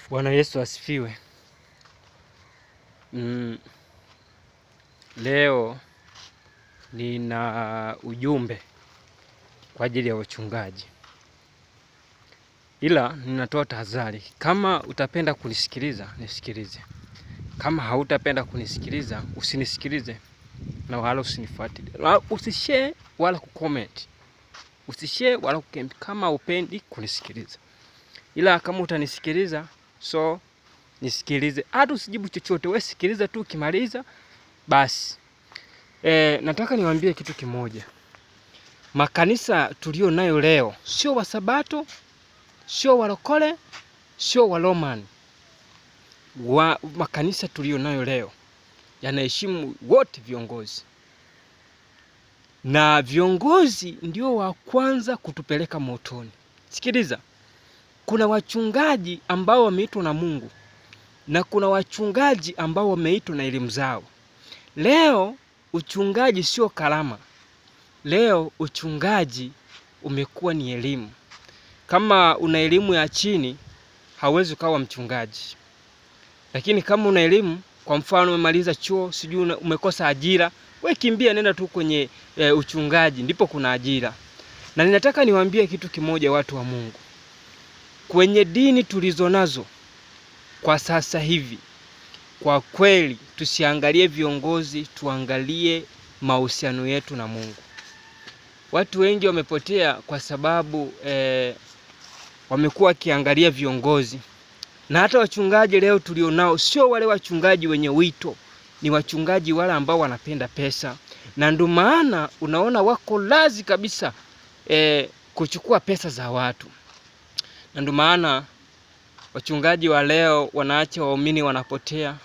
Bwana Yesu asifiwe. Mm, leo nina ujumbe kwa ajili ya wachungaji, ila ninatoa tahadhari. Kama utapenda kunisikiliza nisikilize, kama hautapenda kunisikiliza usinisikilize, na wala usinifuatilie, usishare wala kucomment, usishare wala kucomment kama upendi kunisikiliza, ila kama utanisikiliza so nisikilize, hata usijibu chochote, wewe sikiliza tu, ukimaliza basi. Nataka niwaambie kitu kimoja. Makanisa tulio nayo leo sio Wasabato, sio walokole, sio Waromani. Wa makanisa tulio nayo leo yanaheshimu wote viongozi, na viongozi ndio wa kwanza kutupeleka motoni. Sikiliza, kuna wachungaji ambao wameitwa na Mungu na kuna wachungaji ambao wameitwa na elimu zao. Leo uchungaji sio karama. Leo uchungaji umekuwa ni elimu. Kama una elimu ya chini hauwezi ukawa mchungaji, lakini kama una elimu, kwa mfano umemaliza chuo, sijui umekosa ajira, we kimbia, nenda tu kwenye uchungaji, ndipo kuna ajira. Na ninataka niwaambie kitu kimoja, watu wa Mungu, kwenye dini tulizonazo kwa sasa hivi, kwa kweli tusiangalie viongozi, tuangalie mahusiano yetu na Mungu. Watu wengi wamepotea kwa sababu wamekuwa wakiangalia viongozi, na hata wachungaji leo tulionao sio wale wachungaji wenye wito, ni wachungaji wale ambao wanapenda pesa, na ndio maana unaona wako lazi kabisa kuchukua pesa za watu, na ndio maana wachungaji wa leo wanaacha waumini wanapotea,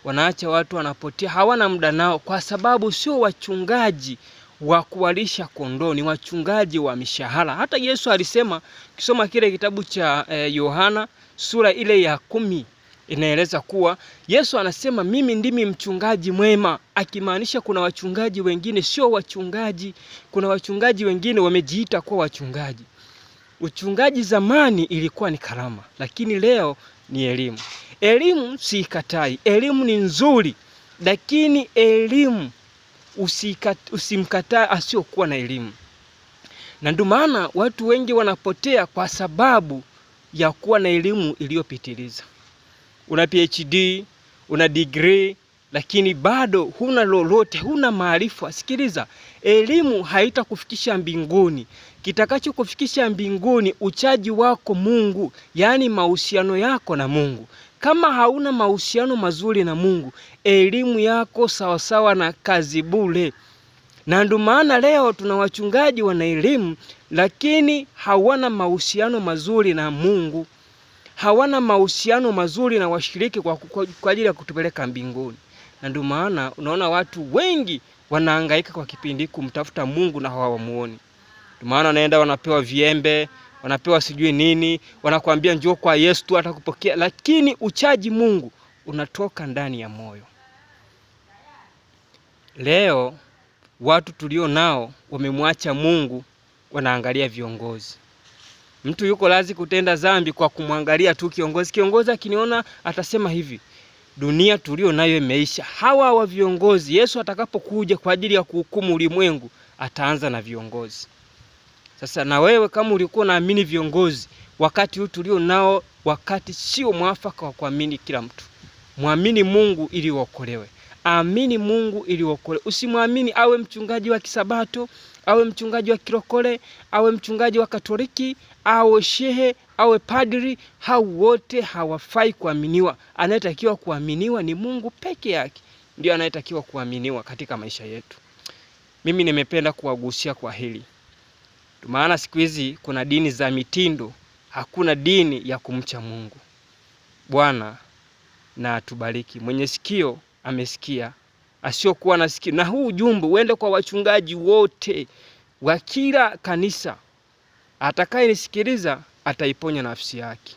wanaacha watu wanapotea, hawana muda nao, kwa sababu sio wachungaji wa kuwalisha kondoo, ni wachungaji wa mishahara. Hata Yesu alisema, kisoma kile kitabu cha Yohana sura ile ya 10 inaeleza kuwa Yesu anasema mimi ndimi mchungaji mwema, akimaanisha kuna wachungaji wengine sio wachungaji, kuna wachungaji wengine wamejiita kuwa wachungaji. Uchungaji zamani ilikuwa ni karama, lakini leo ni elimu. Elimu siikatai, elimu ni nzuri, lakini elimu usimkataa asiyokuwa na elimu. Na ndio maana watu wengi wanapotea kwa sababu ya kuwa na elimu iliyopitiliza. Una PhD, una degree, lakini bado huna lolote, huna maarifa. Sikiliza, elimu haitakufikisha mbinguni. Kitakachokufikisha mbinguni uchaji wako Mungu, yaani mahusiano yako na Mungu. Kama hauna mahusiano mazuri na Mungu, elimu yako sawasawa na kazi bure. Na ndio maana leo tuna wachungaji wana elimu, lakini hawana mahusiano mazuri na Mungu, hawana mahusiano mazuri na washiriki kwa ajili ya kutupeleka mbinguni. Na ndio maana unaona watu wengi wanahangaika kwa kipindi kumtafuta Mungu na hawamuoni. Ndio maana wanaenda wanapewa viembe, wanapewa sijui nini, wanakuambia njoo kwa Yesu tu atakupokea, lakini uchaji Mungu unatoka ndani ya moyo. Leo watu tulio nao wamemwacha Mungu, wanaangalia viongozi. Mtu yuko lazi kutenda dhambi kwa kumwangalia tu kiongozi. Kiongozi akiniona atasema hivi, dunia tulio nayo imeisha. Hawa wa viongozi, Yesu atakapokuja kwa ajili ya kuhukumu ulimwengu, ataanza na viongozi. Sasa na wewe kama ulikuwa unaamini viongozi, wakati huu tulio nao, wakati sio mwafaka wa kuamini kila mtu. Mwamini Mungu ili uokolewe. Amini Mungu ili uokolewe. Usimwamini awe mchungaji wa Kisabato, awe mchungaji wa kirokole, awe mchungaji wa Katoliki, awe shehe, awe padri, hao wote hawafai kuaminiwa. Anayetakiwa kuaminiwa ni Mungu peke yake, ndio anayetakiwa kuaminiwa katika maisha yetu. Mimi nimependa kuwagusia kwa hili. Maana siku hizi kuna dini za mitindo, hakuna dini ya kumcha Mungu. Bwana na atubariki. Mwenye sikio amesikia, asiokuwa na sikio. Na huu ujumbe uende kwa wachungaji wote wa kila kanisa. Atakayenisikiliza ataiponya nafsi yake.